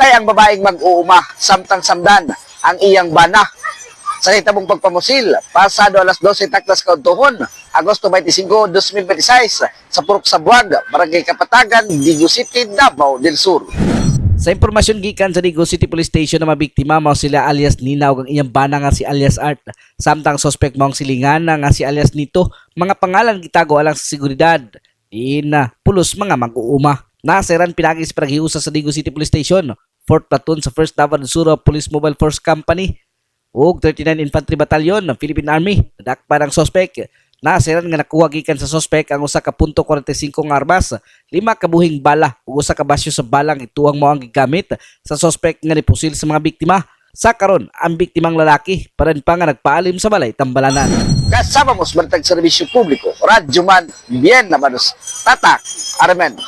Napatay ang babaeng mag-uuma samtang samdan ang iyang bana. Sa hitabong pagpamusil, pasado alas 12 taklas kaudtohon, Agosto 25, 2026, sa Purok Sabuag, Barangay Kapatagan, Digos City, Davao del Sur. Sa impormasyon gikan sa Digos City Police Station na mabiktima mao sila alias Nina ug ang iyang bana nga si alias Art. Samtang suspect mao ang silingan nga si alias Nito, mga pangalan gitago alang sa seguridad. Diin na pulos mga mag-uuma. Naseran pinagi sa paghiusa sa Digos City Police Station, 4th Platoon sa 1st Davao del Sur Police Mobile Force Company ug 39 Infantry Battalion ng Philippine Army. Nadakpan ang suspect. Nasiran nga nakuha gikan sa suspect ang usa ka punto 45 nga armas, lima ka buhing bala ug usa ka basyo sa balang ituang mao ang gigamit sa suspect nga nipusil sa mga biktima. Sa karon, ang biktimang lalaki pa rin pa nga nagpaalim sa balay tambalanan. Kasama mo sa Balitang Serbisyo Publiko, Radyo Man, Bien Namanos, Tatak, Armen.